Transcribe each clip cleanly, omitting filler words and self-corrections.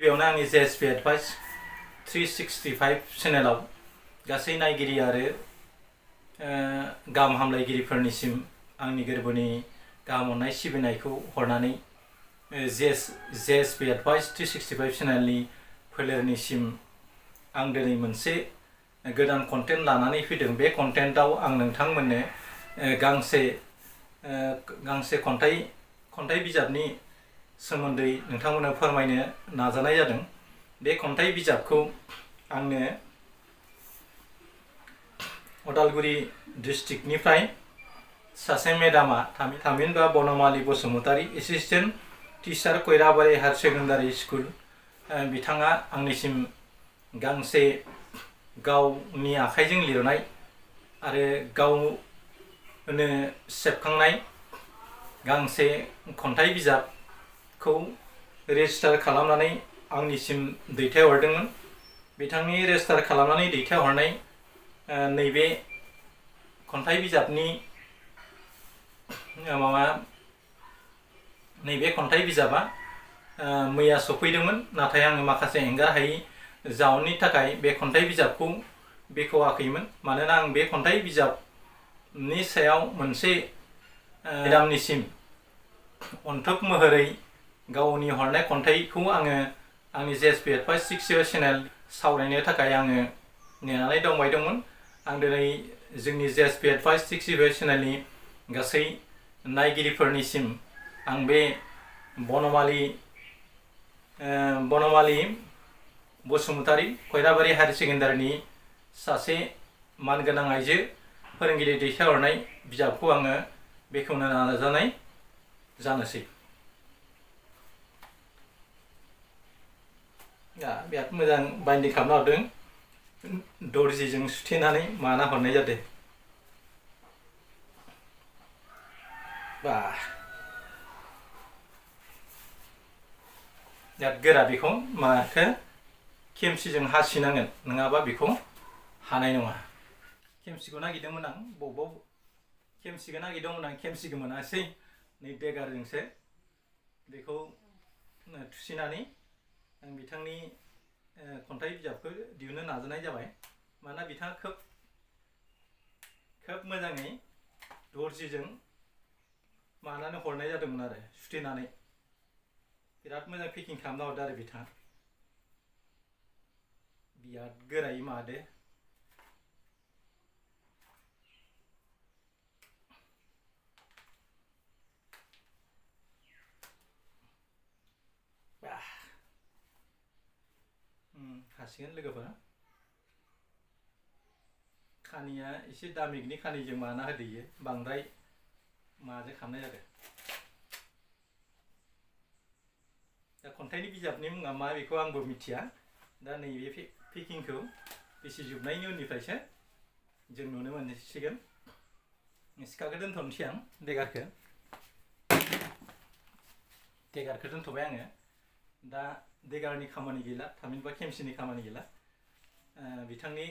बेयावनो आंनि जेएसपि एडभाइस 365 चेनेलाव गासै नायगिरि आरो गाहाम हामलायगिरिफोरनिसिम आंनि गोरबोनि गाहाम अननाय सिबिनायखौ हरनानै जेएसपि एडभाइस 365 चेनेलनि फोलेरनिसिम आं दिनै मोनसे गोदान कन्टेन्ट लानानै फैदों। बे कन्टेन्टआव आं नोंथांमोननो गांसे खन्थाइ बिजाबनि सोमोन्दै नोंथांमोननो फोरमायनो नाजानाय जादों। बे खन्थाइ बिजाबखौ आंनो उदालगुरि डिस्ट्रिक्टनिफ्राय सासे मेडामा थामहिनबा Banamali Basumatary assistant teacher Khairabari higher secondary school बिथाङा आंनिसिम गांसे गावनि आखाइजों लिरनाय आरो गावनो सेबखांनाय गांसे खन्थाइ बिजाबखौ रेजिस्टार खालामनानै आंनिसिम दैथायहरदोंमोन। बिथांनि रेजिस्टार खालामनानै दैथायहरनाय नैबे खन्थाइ बिजाबनि नैबे खन्थाइ बिजाबा मैया सफैदोंमोन, नाथाय आङो माखासे एंगारहायै जाउननि थाखाय बे खन्थाइ बिजाबखौ बेखेवाखैमोन। मानोना आं बे खन्थाइ बिजाबनि सायाव मोनसे मेडामनिसिम अनथोब महरै गावनि हरनाय खन्थाइखौ आङो आंनि जेएसपि एडभाइस 365 चेनेल सावरायनो थाखाय आङो नेनानै दंबाय दंमोन। आं दिनै जोंनि जेएसपि एडभाइस 365 चेनेलनि गासै नायगिरिफोरनिसिम आं बे बनमालि बसुमतारी खैराबारि हायार सेकेन्डारिनि सासे मानगोनां आइजो फोरोंगिरि दैथायहरनाय बिजाबखौ आङो बेखेवनो नाजानाय जानोसै। बिराद मोजां बाइन्डिं खालामना हरदों, दर्जिजों सुथेनानै माना हरनाय जादों। बिराद गोरा, बेखौ माखो खेमसिजों हासिनांगोन, नङाबा बेखौ हानाय नङा। खेमसिखौ नागिरदोंमोन आं, बबाव खेमसिखौ नागिरदोंमोन आं, खेमसिखौ मोनासै। नै देगारजोंसो बेखौ थुसिनानै आं बिथांनि खन्थाइ बिजाबखौ दिहुननो नाजानाय जाबाय। मानोना बिथाङा खोब मोजाङै दर्जिजों मानानै हरनाय जादोंमोन आरो सुथेनानै। बिराद मोजां पेकिं खालामना हरदों आरो बिथाङा। बिराद गोरायै मादो। हासिगोन लोगोफोर। खानिया एसे दामिकनि खानिजों माना होदोयो, बांद्राय माजों खालामनाय जादों। दा खन्थाइनि बिजाबनि मुङा मा बेखौ आंबो मिथिया। दा नैबे पेकिंखौ बेसे जोबनायनि उननिफ्रायसो जों नुनो मोनसिगोन। सिखाखौ दोनथ'नोसै आं, देगारखौ दोनथ'बाय आङो। दा देगारनि खामानि गैला, थामहिनबा खेमसिनि खामानि गैला। बिथांनि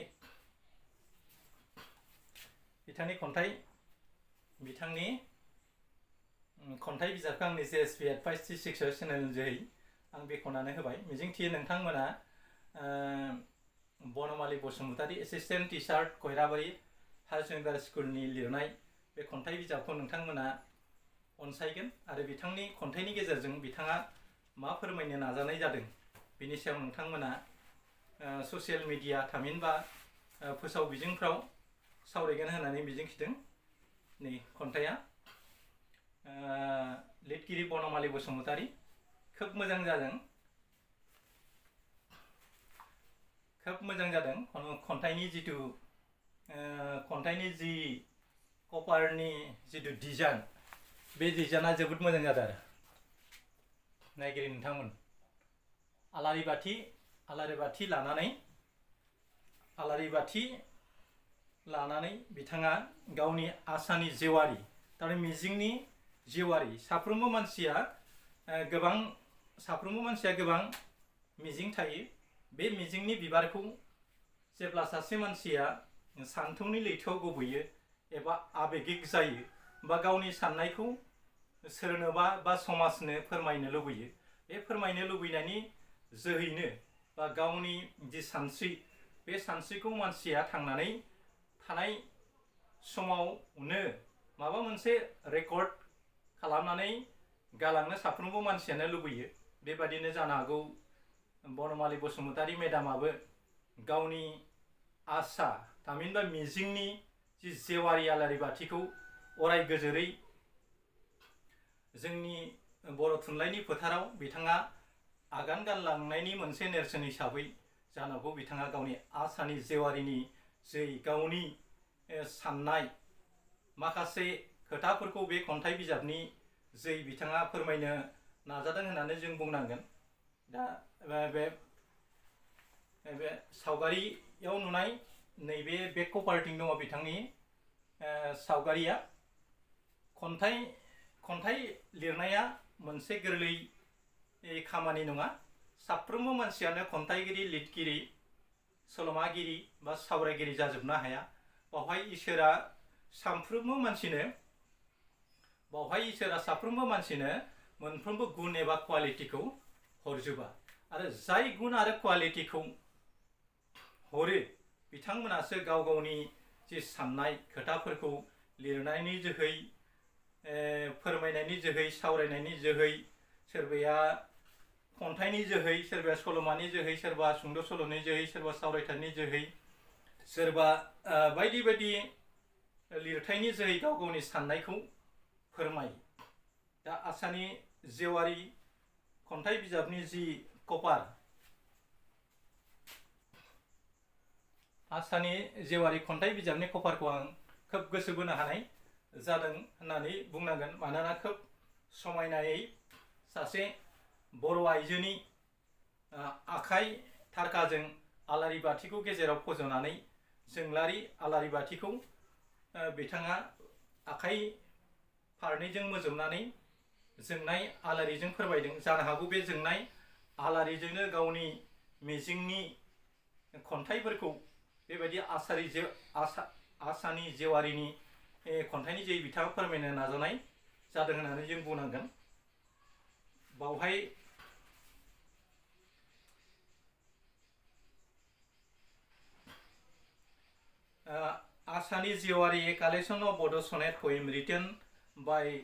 खन्थाइ बिजाबखौ आंनि जेएसपि एडभाइस 365 चेनेलनि जोहै आं बेखेवनानै होबाय। मिजिंथियो नोंथांमोना Banamali Basumatary assistant teacher Khairabari higher secondary स्कुलनि लिरनाय बे खन्थाइ बिजाबखौ नोंथांमोना अनसायगोन आरो बिथांनि खन्थाइनि गेजेरजों बिथाङा मा फोरमायनो नाजानाय जादों बेनि सायाव नोंथांमोना ससियेल मिडिया थामहिनबा फोसाव बिजोंफ्राव सावरायगोन होननानै मिजिंथिदों। नै खन्थाइया लिरगिरि बनमालि बसुमतारी। खोब मोजां जादों, खन्थाइनि जि कभारनि जिथु डिजाइन, बे डिजाइना जोबोद मोजां जादों आरो। नायगिरि नोंथांमोन, आलारि बाथि लानानै बिथाङा गावनि आसानि जेवारि, थारमाने मिजिंनि जेवारि। साफ्रोमबो मानसिया गोबां मिजिं थायो। बे मिजिंनि बिबारखौ जेब्ला सासे मानसिया सान्थौनि लैथोआव गबोयो एबा आबेगिक जायो बा गावनि साननायखौ सोरनोबा बा समाजनो फोरमायनो लुबैयो, बे फोरमायनो लुबैनायनि जोहैनो बा गावनि जि सानस्रि बे सानस्रिखौ मानसिया थांनानै थानाय समावनो माबा मोनसे रेकर्ड खालामनानै गालांनो साफ्रोमबो मानसियानो लुबैयो। बेबादिनो जानो हागौ बनमालि बसुमतारी मेडामाबो गावनि आसा थामहिनबा मिजिंनि जि जेवारि आलारि बाथिखौ अराय गोजोरै जोंनि बर' थुनलाइनि फोथाराव बिथाङा आगान गानलांनायनि मोनसे नेरसोन हिसाबै जानो हागौ बिथाङा गावनि आसानि जेवारिनि जै गावनि साननाय माखासे खोथाफोरखौ बे खन्थाइ बिजाबनि जै बिथाङा फोरमायनो नाजादों होननानै जों बुंनांगोन। दा बे सावगारियाव नुनाय नैबे बेक कभारथिं दङ बिथांनि सावगारिया। खन्थाइ लिरनाया मोनसे गोरलै खामानि नङा। साफ्रोमबो मानसियानो खन्थाइगिरि, लिरगिरि, सल'मागिरि बा सावरायगिरि जाजोबनो हाया। बावहाय इसोरा साफ्रोमबो मानसिनो मोनफ्रोमबो गुन एबा क्वालिटिखौ हरजोबा। आरो जाय गुन आरो क्वालिटिखौ हरो बिथांमोनासो गाव गावनि जि साननाय खोथाफोरखौ लिरनायनि जोहै, फोरमायनायनि जोहै, सावरायनायनि जोहै, सोरबाया खन्थाइनि जोहै, सोरबाया सल'मानि जोहै, सोरबा सुंद' सल'नि जोहै, सोरबा सावरायथाइनि जोहै, सोरबा बायदि बायदि लिरथायनि जोहै गाव गावनि साननायखौ फोरमायो। दा आसानि जेवारि खन्थाइ बिजाबनि जि कभार, आसानि जेवारि खन्थाइ बिजाबनि कभारखौ आं खोब गोसो बोनो हानाय जादों होननानै बुंनांगोन। मानोना खोब समायनायै सासे बर' आइजोनि आखाइ थारखाजों आलारि बाथिखौ गेजेराव फज'नानै जोंलारि आलारि बाथिखौ बिथाङा आखाइ फारनैजों मोजोमनानै जोंनाय आलारिजों फोरमायदों। जानो हागौ बे जोंनाय आलारिजोंनो गावनि मिजिंनि खन्थाइफोरखौ बेबायदि आसानि जेवारिनि खन्थाइनि जे बिथाङा फोरमायनो नाजानाय जादों होननानै जों बुंनांगोन। बावहाय आसानि जेवारि collection of Bodo' sonnet poem written by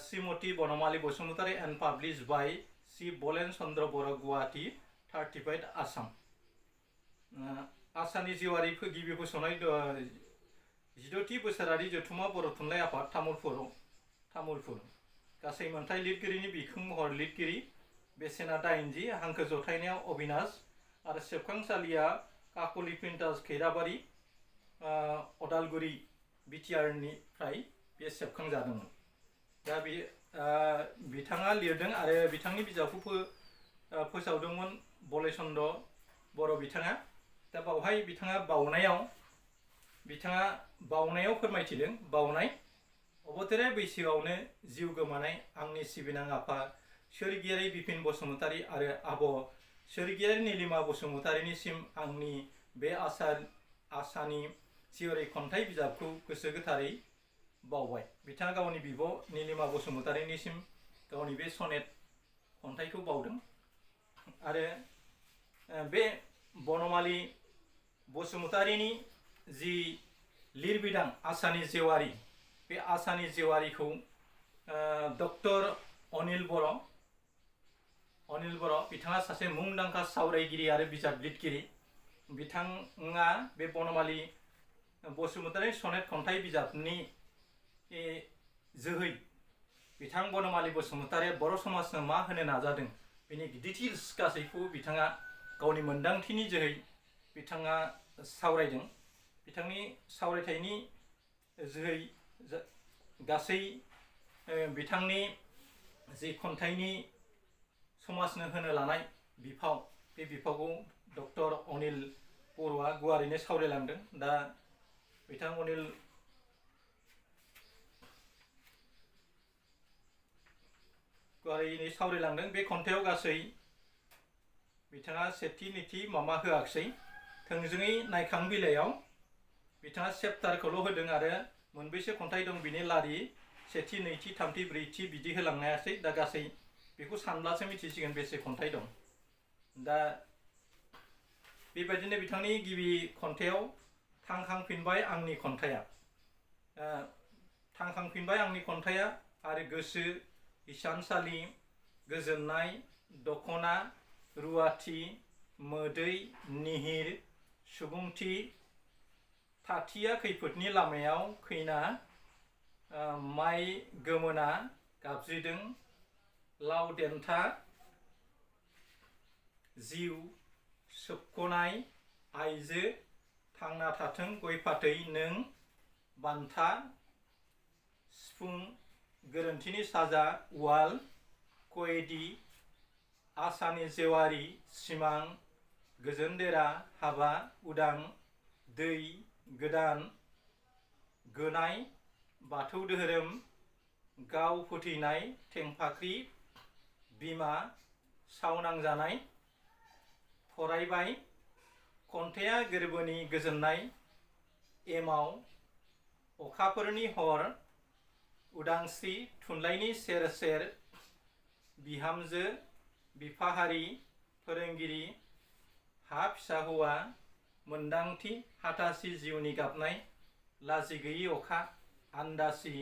Shrimati Banamali Basumatary and published by Shri Balen Chandra बर, गुवाहाटी 35 आसाम। आसानि जेवारि गिबि फोसावनाय 16थि बोसोरारि जथुम्मा बर' थुनलाइ आफाद तामुलपुर। गासै मोनथाइ लिरगिरिनि बिखुं महर लिरगिरि, बेसेना 80, हांखो जथायनायाव अबिनाश आरो सेबखांसालिया काकलि प्रिन्टार्स खैराबारि, अदालगुरि, बिटिआरनिफ्राय बे सेबखांजादोंमोन। दा बे बिथाङा लिरदों आरो बिथांनि बिजाबखौ फोसावदोंमोन बलेचन्द्र बर' बिथाङा। दा बावहाय बिथाङा बावनायाव फोरमायथिदों। बावनाय: अबथारि बैसोआवनो जिउ गोमानाय आंनि सिबिनां आफा सोरगियारि बिपिन बसुमतारी आरो आब' सोरगियारि नीलिमा बसुमतारीनिसिम आंनि बे आसानि जेवारि खन्थाइ बिजाबखौ गोसो गोथारै बावबाय। बिथाङा गावनि बिब' नीलिमा बसुमतारीनिसिम गावनि बे सनेट खन्थाइखौ बावदों। आरो बे बनमाली बसुमतारीनि जि लिरबिदां आसानि जेवारि, बे आसानि जेवारिखौ डक्टर अनिल बर' बिथाङा सासे मुंदांखा सावरायगिरि आरो बिजाब लिरगिरि। बिथाङा बे बनमाली बसुमतारी सनेट खन्थाइ बिजाबनि जोहै बिथां बनमाली बसुमतारीया बर' समाजनो मा होनो नाजादों बेनि डिटेल्स गासैखौबो बिथाङा गावनि मोन्दांथिनि जोहै बिथाङा सावरायदों। बिथांनि सावरायथायनि जोहै गासै बिथांनि जि खन्थाइनि समाजनो होनो लानाय बिफाव, बे बिफावखौ डक्टर अनिल बर'आ गुवारैनो सावरायलांदों। दा बिथां अनिल गुवारैनो सावरायलांदों। बे खन्थाइयाव गासै बिथाङा सेथि नैथि माबा होआखिसै, थोंजोङै नायखां बिलाइयाव बिथाङा चेप्टारखौल' होदों आरो मोनबेसे खन्थाइ दं बिनि लारि सेथि नैथि थामथि ब्रैथि बिदि होलांनायासै। दा गासै बेखौ सानब्लासो मिथिसिगोन बेसे खन्थाइ दं। दा बेबायदिनो बिथांनि गिबि खन्थाइयाव थांखांफिनबाय आंनि खन्थाइया, थांखांफिनबाय आंनि खन्थाइया आरो गोसो, हिसानसालि, गोजोननाय, दखना, रुवाथि, मोदै, निहिर, सुबुंथि, थाथिया खैफोदनि लामायाव खैना, माइ गोमोना गाबज्रिदों, लाव देन्था, जिउ, सोबख'नाय, आइजो, थांना थाथों गय फाथै नों, बान्था, सिफुं, गोरोन्थिनि साजा, उवाल, कयेदि, आसानि जेवारि, सिमां, गोजोन देरा, हाबा, उदां, दै, गोदान, गोनाय, बाथौ धोरोम, गाव फोथैनाय, थेंफाख्रि, बिमा, सावनांजानाय, फरायबाय, खन्थाइया गोरबोनि गोजोननाय, एमाव, अखाफोरनि हर, उदांस्रि, थुनलाइनि सेर सेर, बिहामजो, बिफाहारि, फोरोंगिरि, हा फिसा हौवा, मोन्दांथि, हाथासि जिउनि गाबनाय, लाजि गैयि अखा, आन्दासि,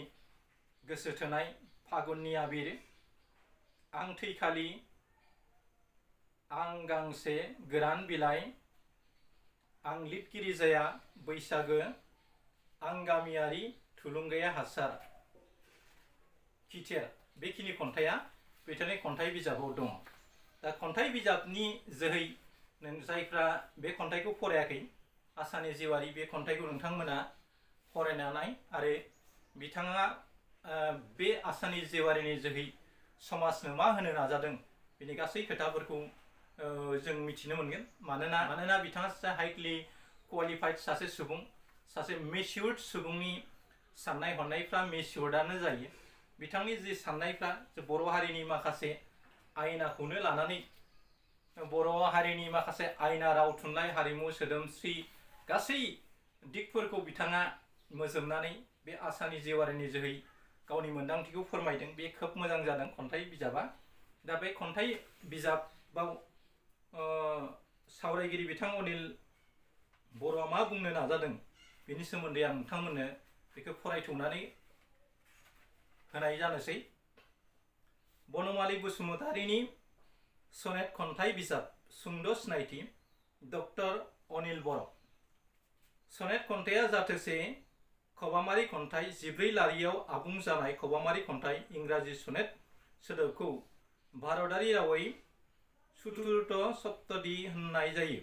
गोसो थोनाय, फागुननि आबिर, आं थैखालि, आं गांसे गोरान बिलाइ, आं लिरगिरि जाया, बैसागो, आं गामियारि, थुलुंगाया हासार, खिथेर, बेखिनि खन्थाइया बिथांनि खन्थाइ बिजाबाव दङ। दा खन्थाइ बिजाबनि जोहै नों जायफ्रा बे खन्थाइखौ फरायाखै, आसानि जेवारि बे खन्थाइखौ नोंथांमोना फरायनानै आरो बिथाङा बे आसानि जेवारिनि जोहै समाजनो मा होनो नाजादों बेनि गासै खोथाफोरखौ जों मिथिनो मोनगोन। मानोना बिथाङा सासे हाइलि क्वालिफाइड सासे सुबुं, सासे मेचिउर्ड सुबुंनि साननाय हनायफ्रा मेचिउर्डआनो जायो। बिथांनि जि साननायफ्रा बर' हारिनि माखासे आयनाखौनो लानानै बर' हारिनि माखासे आयना, राव, थुनलाइ, हारिमु, सोदोमस्रि गासै दिगफोरखौ बिथाङा मोजोमनानै बे आसानि जेवारिनि जोहै गावनि मोन्दांथिखौ फोरमायदों। बे खोब मोजां जादों खन्थाइ बिजाबा। दा बे खन्थाइ बिजाबाव सावरायगिरि बिथां अनिल बर'आ मा बुंनो नाजादों बेनि सोमोन्दै आं नोंथांमोननो बेखौ फरायथुमनानै होनाय जानोसै। बनमालि बसुमतारीनि सनेट खन्थाइ बिजाब सुंद' सिनायथि डक्टर अनिल बर'। सनेट खन्थाइया जाथोसे खबामारि खन्थाइ, 14 लारियाव आबुं जानाय खबामारि खन्थाइ। इंराजि सनेट सोदोबखौ भारतारि रावै चतुर्थ सप्तदी होननाय जायो।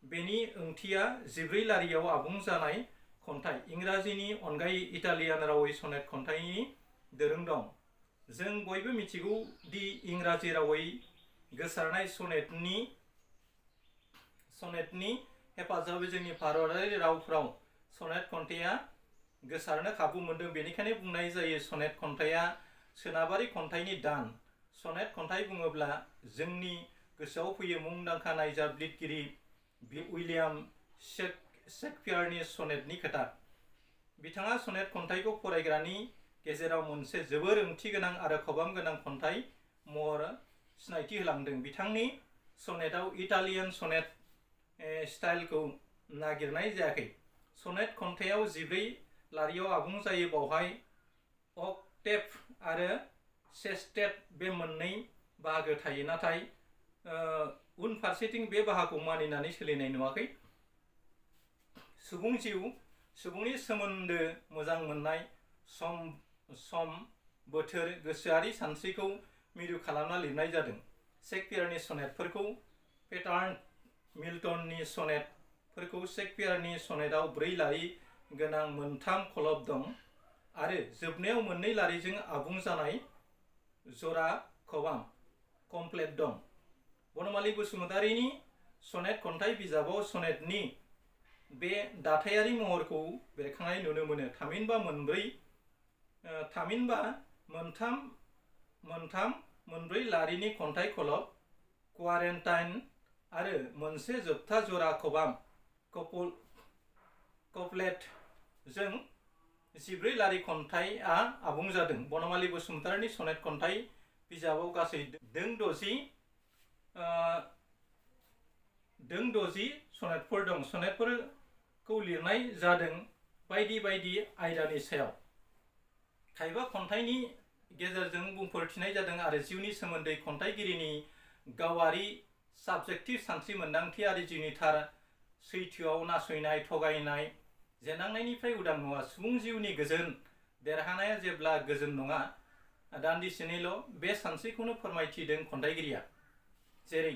बेनि ओंथिया 14 लारियाव आबुं जानाय खन्थाइ। इंराजिनि अनगायै इटालियान रावै सनेट खन्थाइनि दोरों दं। जों बयबो मिथिगौ दि इंराजि रावै गोसारनाय सनेटनि हेफाजाबै जोंनि भारतारि रावफ्राव सनेट खन्थाइया गोसारनो खाबु मोनदों। बेनिखायनो बुंनाय जायो सनेट खन्थाइया सोनाबारि खन्थाइनि दान। सनेट खन्थाइ बुङोब्ला जोंनि गोसोआव फैयो मुंदांखा नायजाब लिरगिरि उइलियाम शेक्सपियारनि सनेटनि खोथा। बिथाङा सनेट खन्थाइखौ फरायग्रानि गेजेराव मोनसे जोबोर ओंथिगोनां आरो खबाम गोनां खन्थाइ महर सिनायथि होलांदों। बिथांनि सनेटआव इटालियान सनेट स्टाइलखौ नागिरनाय जायाखै। सनेट खन्थाइयाव 14 लारियाव आबुं जायो। बावहाय अक्टेव आरो सेस्टेट बे मोननै बाहागो थायो। नाथाय उनफारसेथिं बे बाहागोखौ मानिनानै सोलिनाय नुवाखै। सुबुं जिउ, सुबुंनि सोमोन्दो, मोजां मोननाय, सम बोथोर, गोसोआरि सानस्रिखौ मिरु खालामना लिरनाय जादों। शेक्सपियारनि सनेटफोरखौ पेटार्न, मिल्टननि सनेटफोरखौ शेक्सपियारनि सनेटआव 4 लारि गोनां 3 खलब दं आरो जोबनायाव 2 लारिजों आबुं जानाय जरा खबाम कमप्लेट दं। बनमालि बसुमतारीनि सनेट खन्थाइ बिजाबाव सनेटनि बे दाथायारि महरखौ बेरखांनाय नुनो मोनो। थामहिनबा मोनब्रै लारिनि खन्थाइ खलब क्वारेन्टाइन आरो मोनसे जोबथा जरा खबाम कपलेट जों 14 लारि खन्थाइआ आबुं जादों। बनमालि बसुमतारीनि सनेट खन्थाइ बिजाबाव गासै 60 दों 60 सनेटफोर दं। सनेटफोरखौ लिरनाय जादों बायदि बायदि आयदानि सायाव। खायफा खन्थाइनि गेजेरजों बुंफोरथिनाय जादों आरो जिउनि सोमोन्दै खन्थाइगिरिनि गावारि साबजेक्टिभ सानस्रि मोन्दांथि आरो जिउनि थार सैथोआव नासयनाय थगायनाय जेननांनायनिफ्राय उदां नङा। सुबुं जिउनि गोजोन देरहानाया जेब्ला गोजोन नङा दान्दिसेनिल' बे सानस्रिखौनो फोरमायथिदों खन्थाइगिरिया। जेरै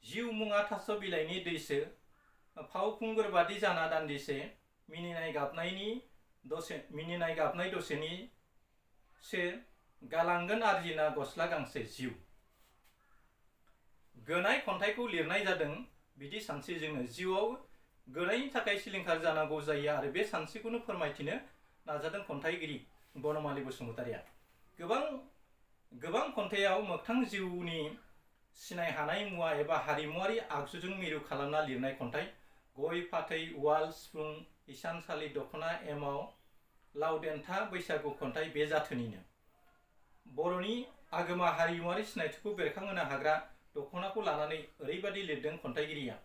जिउ मुङा थास' बिलाइनि दैसो, फावखुंगुर बादि जाना दान्दिसे, मिनिनाय गाबनाय दसेनिसो गालांगोन आरजिना गस्ला गांसे जिउ। गोनाय खन्थाइखौ लिरनाय जादों बिदि सानस्रिजोंनो। जिउआव गोनायनि थाखाय सिलिंखार जानांगौ जायो आरो बे सानस्रिखौनो फोरमायथिनो नाजादों खन्थाइगिरि बनमालि बसुमतारिया। गोबां खन्थाइयाव मोगथां जिउनि सिनाय हानाय मुवा एबा हारिमुआरि आगजुजों मिरु खालामना लिरनाय खन्थाइ। गय फाथै उवाल सिफुं इसानसालि दख'ना एमाव लाव देन्था बैसागु खन्थाइ बे जाथोनिनो। बर'नि आगोमा हारिमुआरि सिनायथिखौ बेरखांहोनो हाग्रा दख'नाखौ लानानै ओरैबादि लिरदों खन्थाइगिरिया।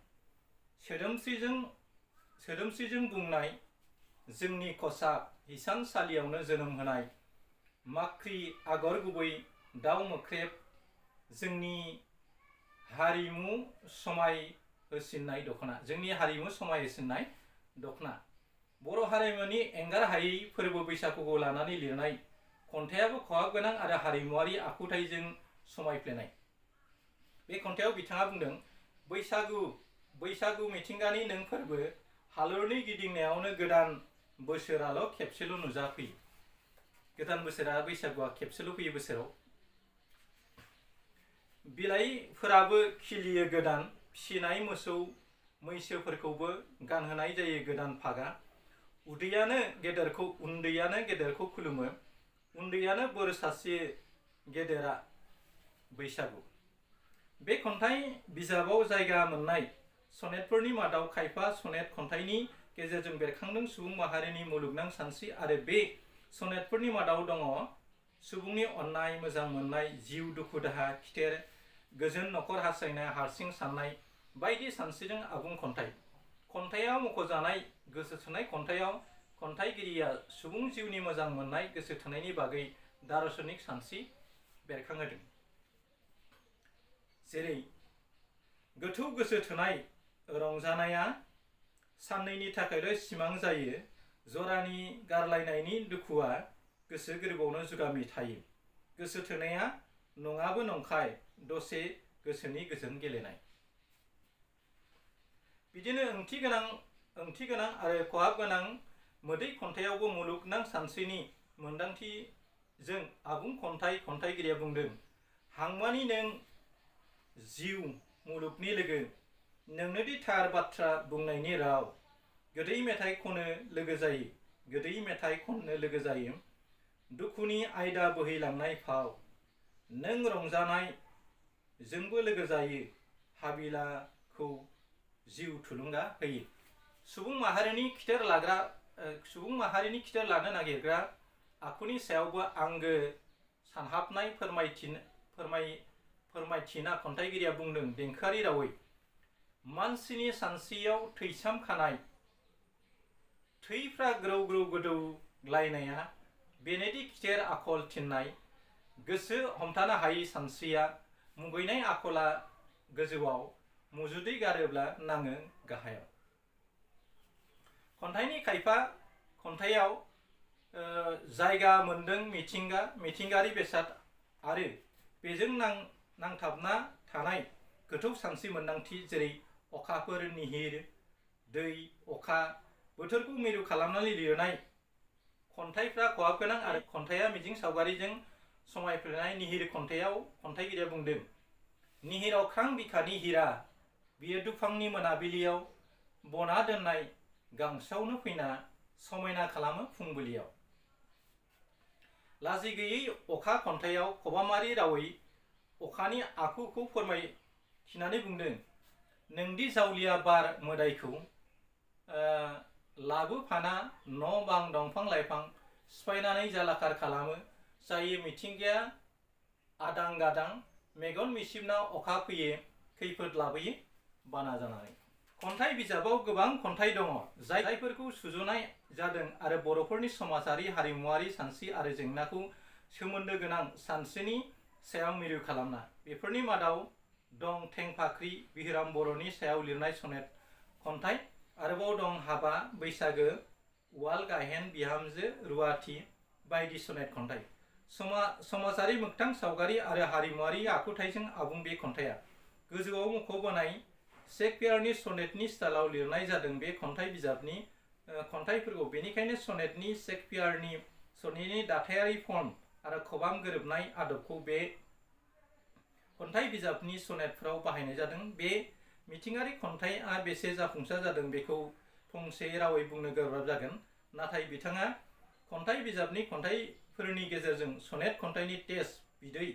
सोदोमस्रिजों बुंनाय जोंनि खसाब हिसानसालियावनो जोनोम होनाय माख्रि आगर गुबै दाउ मोख्रेब जोंनि हारिमु समाय होसिननाय दख'ना। जोंनि हारिमु समाय होसिननाय दख'ना। बर' हारिमुनि एंगार हायै फोरबो बैसागुखौ लानानै लिरनाय खन्थाइयाबो खहाब गोनां आरो हारिमुआरि आखुथाइजों समायफ्लेनाय। बे खन्थाइयाव बिथाङा बुंदों बैसागु मिथिंगानि नों फोरबो हालुरनि गिदिंनायावनो गोदान बोसोराल' खेबसेल' नुजाफैयो। गोदान बोसोरा बैसागुआ खेबसेल' फैयो बोसोराव। बिलाइफोराबो खिलियो गोदान, फिसिनाय मोसौ मैसोफोरखौबो गानहोनाय जायो गोदान फागा। उन्दैयानो गेदेरखौ खुलुमो, उन्दैयानो बोर सारस्रियो गेदेरा बैसागु। बे खन्थाइ बिजाबाव जायगा मोननाय सनेटफोरनि मादाव खायफा सनेट खन्थाइनि गेजेरजों बेरखांदों सुबुं माहारिनि मुलुगनां सानस्रि आरो बे सनेटफोरनि मादाव दङ सुबुंनि अननाय, मोजां मोननाय, जिउ दुखु दाहा, खिथेर, गोजोन नखर हास्थायनाय, हारसिं साननाय बायदि सानस्रिजों आबुं खन्थाइ। खन्थाइयाव मख'जानाय गोसो थोनाय खन्थाइयाव खन्थाइगिरिया सुबुं जिउनि मोजां मोननाय गोसो थोनायनि बागै दार्शनिक सानस्रि बेरखांहोदों। जेरै गोथौ गोसो थोनाय रंजानाया साननैनि थाखायल' सिमां जायो, जरानि गारलायनायनि दुखुआ गोसो गोरबोआवनो जुगामि थायो। गोसो थोनाया नङाबो नंखाय दसे गोसोनि गोजोन गेलेनाय। बिदिनो ओंथि गोनां आरो खहाब गोनां मोदै खन्थाइयावबो मुलुगनां सानस्रिनि मोन्दांथिजों आबुं खन्थाइगिरिया बुंदों हांमानि नों जिउ मुलुगनि लोगो, नोंनोदि थार बाथ्रा बुंनायनि राव, गोदै मेथाइ खननो लोगो जायो, दुखुनि आयदा बोहैलांनाय फाव, नों रंजानाय जोंबो लोगो जायो, हाबिलाखौ जिउ थुलुंगा होयो। सुबुं माहारिनि खिथेर लानो नागिरग्रा आखुनि सायावबो आंगो सानहाबनाय फोरमायथिना खन्थाइगिरिया बुंदों देंखोआरि रावै मानसिनि सानस्रियाव थैसाम खानाय, थैफ्रा ग्रौ ग्रौ गोदौग्लायनाया बेनोदि खिथेर आखल थिननाय, गोसो हमथानो हायै सानस्रिया, मुगैनाय आखला गोजौआव, मुजुदै गारोब्ला नाङो गाहायाव। खन्थाइनि खायफा खन्थाइयाव जायगा मोनदों मिथिंगायारि बेसाद आरो बेजों नांथाबना थानाय गोथौ सानस्रि मोन्दांथि। जेरै अखाफोर, निहिर, दै, अखा, बोथोरखौ मिरु खालामनानै लिरनाय खन्थाइफ्रा खहाब गोनां आरो खन्थाइया मिजिं सावगारिजों समायफ्लेनाय। निहिर खन्थाइयाव खन्थाइगिरिया बुंदों निहिर अख्रां बिखानि हिरा, बियो दुफांनि मोनाबिलियाव बना दोननाय गांसोआवनो फैना समायना खालामो फुंबिलियाव। लाजि गैयै अखा खन्थाइयाव खबामारि रावै अखानि आखुखौ फोरमायथिनानै बुंदों नोंदि जावलिया बार मोदायखौ लाबोफाना न' बां दंफां लाइफां सिफायनानै जालाखार खालामो, जायो मिथिंगाया आदां गादां, मेगन मिसिबना अखा फैयो खैफोद लाबोयो बाना जानानै। खन्थाइ बिजाबाव गोबां खन्थाइ दङ जायफोरखौ सुजुनाय जादों आरो बर'फोरनि समाजारि हारिमुवारि सानस्रि आरो जेंनाखौ सोमोन्दो गोनां सानस्रिनि सायाव मिरु खालामना। बेफोरनि मादाव दं थेंफाख्रि बिहिराम बर'नि सायाव लिरनाय सनेट खन्थाइ, आरोबाव दं हाबा, बैसागो, उवाल गाहेन, बिहामजो, रुवाथि बायदि सनेट खन्थाइ। समाजारि मोगथां सावगारि आरो हारिमुवारि आखुथाइजों आबुं बे खन्थाइया गोजौआव मख'बोनाय शेक्सपियारनि सनेटनि स्टाइलाव लिरनाय जादों। बे खन्थाइ बिजाबनि खन्थाइफोरखौ बेनिखायनो सनेटनि शेक्सपियारनि सनेटनि दाथायारि फर्म आरो खबाम गोरोबनाय आदबखौ बे खन्थाइ बिजाबनि सनेटफोराव बाहायनाय जादों। बे मिथिंगारि खन्थाइआ बेसे जाफुंसार जादों बेखौ फंसे रावै बुंनो गोब्राब जागोन, नाथाय बिथाङा खन्थाइ बिजाबनि खन्थाइफोरनि गेजेरजों सनेट खन्थाइनि टेस्ट बिदै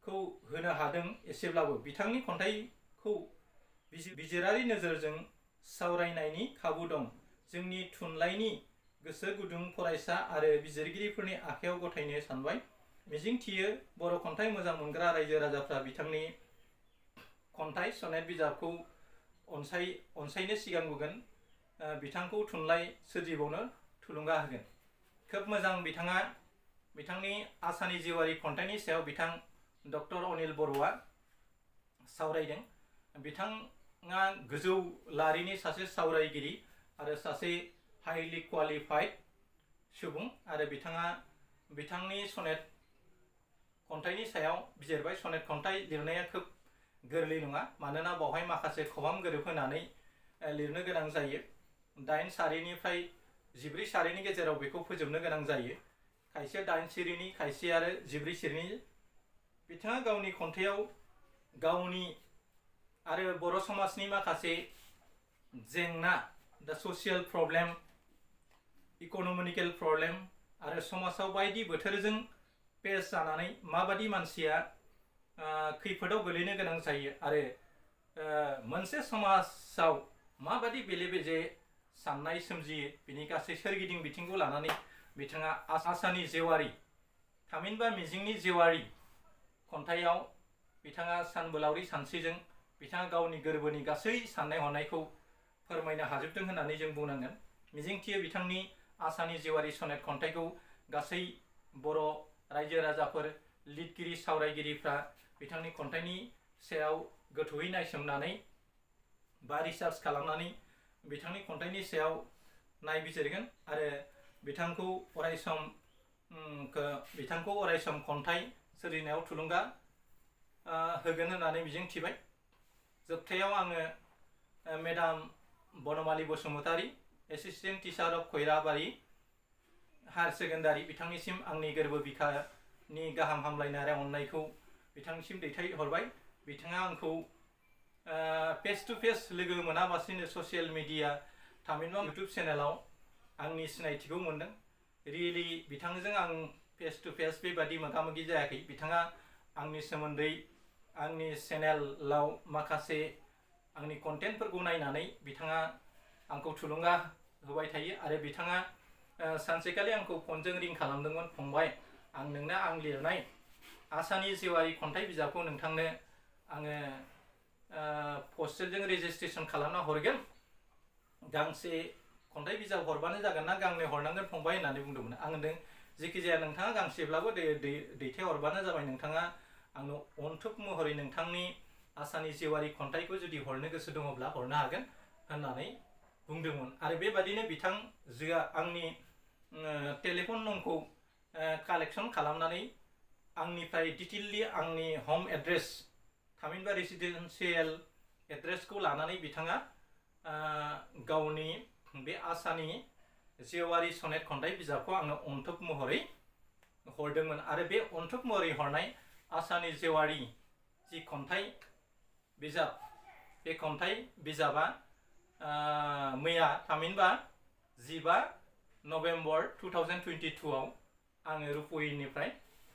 खौ होनो हादों। एसेब्लाबो बिथांनि खन्थाइखौ बिजिरारि नोजोरजों सावरायनायनि खाबु दं। जोंनि थुनलाइनि गोसो गुदुं फरायसा आरो बिजिरगिरिफोरनि आखायाव गथायनो सानबाय। मिजिंथियो बर' खन्थाइ मोजां मोनग्रा रायजो राजाफ्रा बिथांनि खन्थाइ सनेट बिजाबखौ अनसायनो सिगांबोगोन, बिथांखौ थुनलाइ सोरजिबावनो थुलुंगा होगोन। खोब मोजां बिथांनि आसानि जिउआरि खन्थाइनि सायाव बिथां डक्टर अनिल बर'आ सावरायदों। बिथाङा गोजौ लारिनि सासे सावरायगिरि आरो सासे हाइलि क्वालिफाइड सुबुं, आरो बिथाङा बिथांनि सनेट खन्थाइनि सायाव बिजिरबाय। सनेट खन्थाइ लिरनाया खोब गोरलै नङा, मानोना बावहाय माखासे खबाम गोरोबहोनानै लिरनो गोनां जायो। 8 सारिनिफ्राय 14 सारिनि गेजेराव बेखौ फोजोबनो गोनां जायो। खायसे 8 सिरिनि, खायसे आरो 14 सिरिनि। बिथाङा गावनि खन्थाइयाव गावनि आरो बर' समाजनि माखासे जेंना, दा ससियेल प्रब्लेम, इक'नमिकेल प्रब्लेम आरो समाजाव बायदि बोथोरजों पेस जानानै माबादि मानसिया खैफोदाव गोलैनो गोनां जायो आरो मोनसे समाजाव माबादि बेले बेजे साननाय सोमजियो, बिनि गासै सोरगिदिं बिथिंखौ लानानै बिथाङा आसानि जेवारि, थामहिनबा मिजिंनि जेवारि खन्थाइयाव बिथाङा सानबोलावरि सानस्रिजों बिथाङा गावनि गोरबोनि गासै साननाय हनायखौ फोरमायनो हाजोबदों होननानै जों बुंनांगोन। मिजिंथियो बिथांनि आसानि जेवारि सनेट खन्थाइखौ गासै बर' रायजो राजाफोर, लिरगिरि सावरायगिरिफ्रा बिथांनि खन्थाइनि सायाव गोथौयै नायसोमनानै बा रिसार्च खालामनानै बिथांनि खन्थाइनि सायाव नायबिजिरगोन आरो बिथांखौ अरायसम खन्थाइ सोरजिनायाव थुलुंगा होगोन होननानै मिजिंथिबाय। जोबथायाव आङो madam Banamali Basumatary, assistant teacher of Khairabari higher secondary, बिथांनिसिम आंनि गोरबो बिखानि गाहाम हामलायनाय आरो अननायखौ बिथांनिसिम दैथायहरबाय। बिथाङा आंखौ फेस टु फेस लोगो मोनाबासिनो ससियेल मिडिया, थामहिनबा इउटुब चेनेलाव आंनि सिनायथिखौ मोनदों। रियेलि बिथांजों आं फेस टु फेस बेबादि मोगा मोगि जायाखै। बिथाङा आंनि सोमोन्दै आंनि चेनेलाव माखासे आंनि कन्टेन्टफोरखौ नायनानै बिथाङा आंखौ थुलुंगा होबाय थायो आरो बिथाङा सानसेखालि आंखौ फनजों रिं खालामदोंमोन, फंबाय आं नोंनो आं लिरनाय आसानि जिउआरि खन्थाइ बिजाबखौ नोंथांनो आङो पस्टेलजों रेजिस्ट्रेसन खालामना हरगोन, गांसे खन्थाइ बिजाब हरबानो जागोन ना गांनै हरनांगोन फंबाय होननानै बुंदोंमोन। आं होनदों जेखिजाया नोंथाङा गांसेब्लाबो दैथायहरबानो जाबाय, नोंथाङा आंनो अनथोब महरै नोंथांनि आसानि जिउआरि खन्थाइखौ जुदि हरनो गोसो दङब्ला हरनो हागोन होननानै बुंदोंमोन। आरो बेबादिनो बिथांजोआ आंनि टेलिफन नंखौ कालेक्सन खालामनानै आंनिफ्राय डिटेललि आंनि हम एड्रेस, थामहिनबा रेसिडेन्सियेल एड्रेसखौ लानानै बिथाङा गावनि बे आसानि जिउआरि सनेट खन्थाइ बिजाबखौ आंनो अनथोब महरै हरदोंमोन। आरो बे अनथोब महरै हरनाय आसानि जिउआरि जि खन्थाइ बिजाब, बे खन्थाइ बिजाबा मैया थामहिनबा 15 नभेम्बर 2022 आव आङो रुप'यिनिफ्राय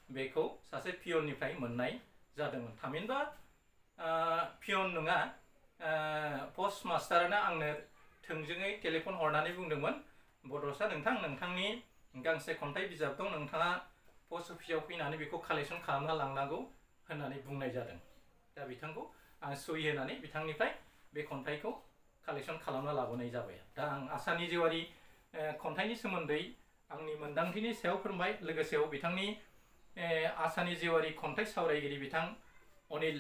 बेखौ सासे पियननिफ्राय मोननाय जादोंमोन। थामहिनबा पियन नङा, पस्ट मास्टारानो आंनो थोंजोङै टेलिफन हरनानै बुंदोंमोन, बड'सा नोंथां, नोंथांनि गांसे खन्थाइ बिजाब दं, नोंथाङा पस्ट अफिसाव फैनानै बेखौ कालेक्सन खालामना लांनांगौ होननानै बुंनाय जादों। दा बिथांखौ आं सहि होनानै बिथांनिफ्राय बे खन्थाइखौ कालेक्सन खालामना लाबोनाय जाबाय। दा आं आसानि जिउआरि खन्थाइनि सोमोन्दै आंनि मोन्दांथिनि सायाव फोरमाय, लोगोसेयाव बिथांनि आसानि जिउआरि खन्थाइ सावरायगिरि बिथां अनिल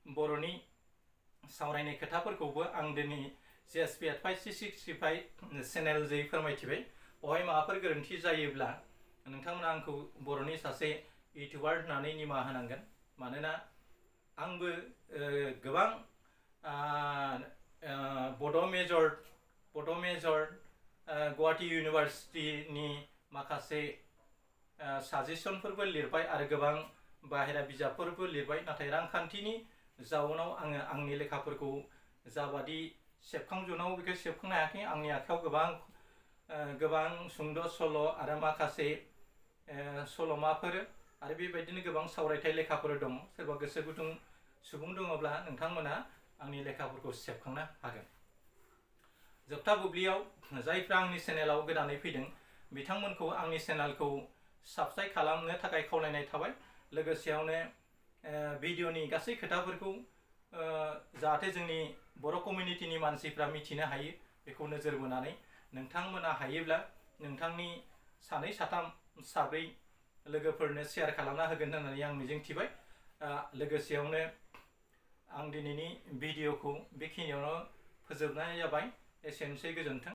बर'नि सावरायनाय खोथाफोरखौबो आं दिनै CSP @5665 चेनेल जै फोरमायथिबाय। बेवहाय माबाफोर गोरोन्थि जायोब्ला नोंथांमोना आंखौ बर'नि सासे इउटिउबार होननानै निमाहा होनांगोन। मानोना आंबो गोबां बड' मेजर गुवाहाटी इउनिभार्सिटिनि माखासे साजेसनफोरबो लिरबाय आरो गोबां बाहेरा बिजाबफोरबो लिरबाय। नाथाय रांखान्थिनि जाउनाव आङो आंनि लेखाफोरखौ जाबादि सेबखांजोबनांगौ बेखौ सेबखांनो हायाखै। आंनि आखायाव गोबां सुंद' सल' आरो माखासे सल'माफोर आरो बेबायदिनो गोबां सावरायथाय लेखाफोर दङ। सोरबा गोसो गुदुं सुबुं दङब्ला नोंथांमोना आंनि लेखाफोरखौ सेबखांनो हागोन। जोबथा बुब्लियाव जायफ्रा आंनि चेनेलाव गोदानै फैदों बिथांमोनखौ आंनि चेनेलखौ साबस्क्राइब खालामनो थाखाय खावलायनाय थाबाय। लोगोसेयावनो भिडिअनि गासै खोथाफोरखौ जाहाथे जोंनि बर' कमिउनिटिनि मानसिफ्रा मिथिनो हायो बेखौ नोजोर बोनानै नोंथांमोना हायोब्ला नोंथांनि 2, 3, 4 लोगोफोरनो शेयार खालामना होगोन होननानै आं मिजिंथिबाय। लोगोसेयावनो आं दिनैनि भिडिअखौ बेखिनियावनो फोजोबनाय जाबाय। एसेनोसै, गोजोन्थों।